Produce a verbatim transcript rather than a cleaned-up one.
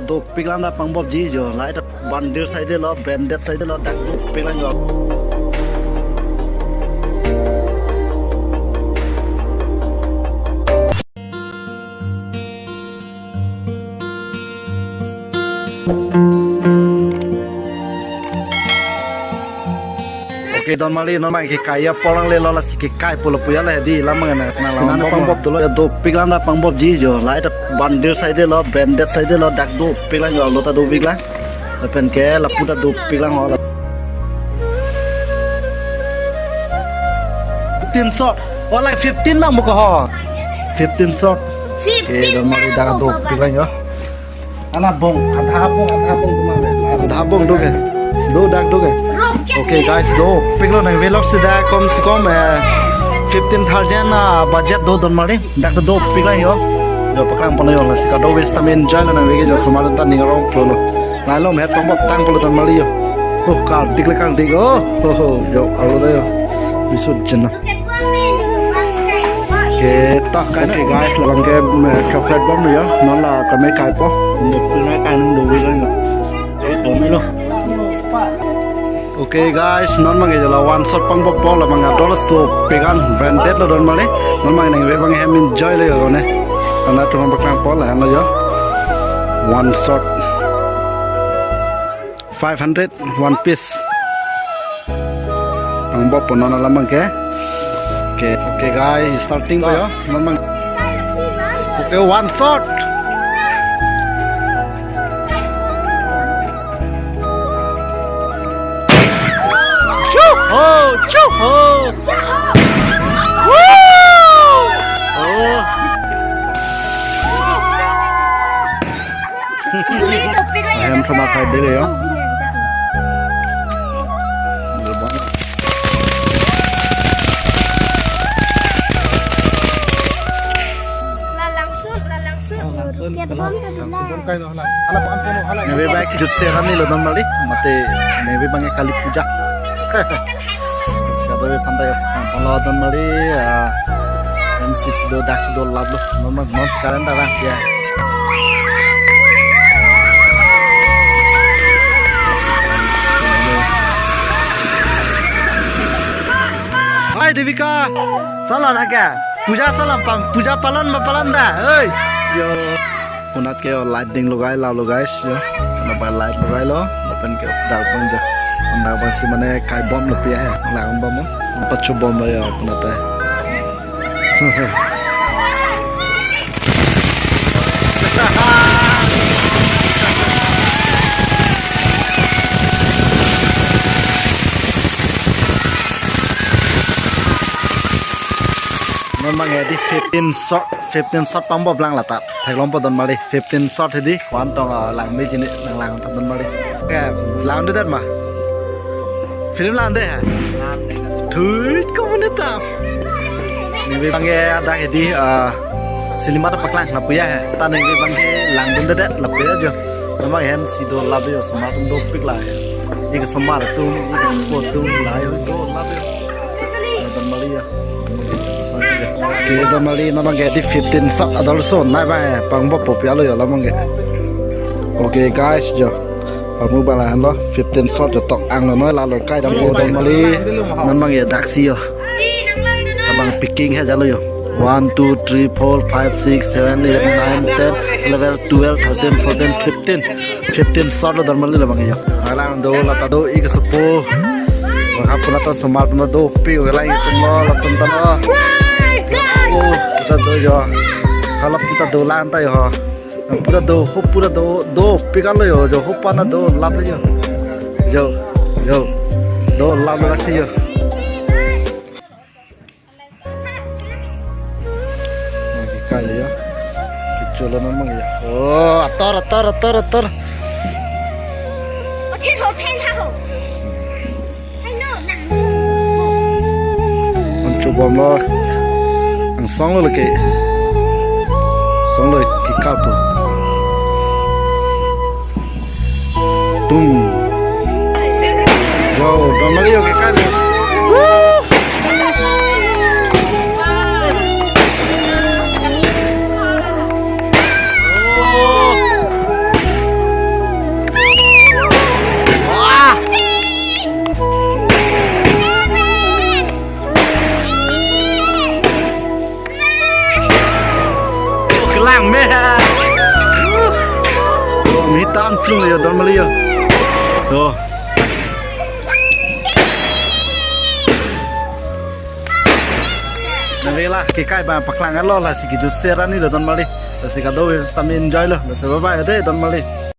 Dopiklang, dak pangbopji jo, light bandil saide lo, branded saide lo, dak dopiklang jo. Okay, don mali, non mang kekai apot langle lo, lasi kekai pulo puya le di lam mang na, na lam pangbop dolo, dopiklang, dak pangbopji jo, light bandil saide lo, branded saide lo, dak dopiklang jo, lo ta dopiklang. Lapen ke lapu ta dopiklang ho. Fifteen shot. Oh, like fifteen bang buka ho. Fifteen shot. Okay, don mali, dak dopiklang jo. Ana bong, adha bong, adha bong tu mana? Adha bong do ke? Do, dak do ke? Okay guys, dopiklo nang vlog si dak kom si kom, eh, fifteen thousand, ah, budget do don mali. Dak dopiklang jo. Jo paklang pon jo, lasi kadokave sitame enjoy lo nang vlog jo, osomar ta ning arong pulo. Lailom het tong bap tang pulo don mali jo. Oh, kardik le kardik. Oh, oh, oh, jo, alo ta jo. Bisut jena. Okay, ta kai na. Okay guys, labang ke, eh, chocolate bomb jo. Non la kami kaipo. Dopiklang, kai nang dopiklang jo. Eh, dopiklo. Okay guys, non mang ke jo la one shot pangboppo, labang adol so pegan branded lo don mali. Non mang nang ve bang hem enjoy lo jo ne. Ana tu bang paklang pon la lo jo. One shot. Five hundred, one piece. Pangboppo non alam mang ke. Okay, okay guys, starting ko jo. Non mang. Okay, one shot. Chuho, chuho. Woo! Oh. Ahem sama khai dele jo. Lalangsun, lalangsun. Rocket bomb ta dula. Neve bang ke jutse rani lo don mali, mate neve bang ke Kali Puja. Sekarang panda ya, pala don mali, ah, M C C do dak do lab lo, non mang non sekarang dah ya. Hai Devika, salam na kya? Puja salam pam, puja palan ma palan da, oi. Jo. Punat ke light ding logai, la logai, jo. Karena ba light logai lo, lapen ke dak bang jo. Dak bang si mane kai bom lo pi ya, la bom mo. Pachu bom lo jo, punat eh. Non mang edi fifteen shot, fifteen shot pangboplang lata. Theklongpo don mali, fifteen shot hedi, one tong, ah, lang meji ne, lang lang ta don mali. Ke, lang de dat ma. Film lang de ha? Thui ko mene ta. Ningve bang ke dak hedi, ah, cinema ta paklang lapu ya ha. Ta ningve bang ke langdun de det lapu ya jo. Memang hem si do lab jo, osomar atum dopik la. Ik osomar atum, ik asopo atum la jo, do lab jo. Don mali ya. Okay, don mali non mang ke di fifteen shot adol so nai bang, eh, pangboppo pi alo jo la mang ke. Okay guys jo. Pamu bala han lo fifteen shot jo tok ang lo noi la lo kai dam po don mali. Non mang ke dak si jo. Abang picking ha jalo jo. One, two, three, four, five, six, seven, eight, nine, ten, eleven, twelve, thirteen, fourteen, fifteen. Fifteen shot lo don mali labang jo. Alang do lata do ik asopo. Bang ha punat osomar punat dopik, alang itum lo latum ta lo. Oh, punat do jo. Hala punat dolang ta jo. Punat do, ho punat do, dopik alo jo, jo ho pana do lab jo. Jo, jo. Do lab lak si jo. Mang ke kai jo. Kecho lo non mang jo. Oh, ator, ator, ator, ator. Othen ho, othen ha ho. Hai no, nang. An chubom lo. Angsong lo lake. Song lo ke kapu. Tum. Jo, don mali jo ke kai. Woo! Ang me ha. Oh, mi tan plung yo don mali yo. Oh. Nang rela ke kai ba paklang lo, lasi kejut serani lo don mali. Lasi kado sitame enjoy lo. Lasi bye bye de don mali.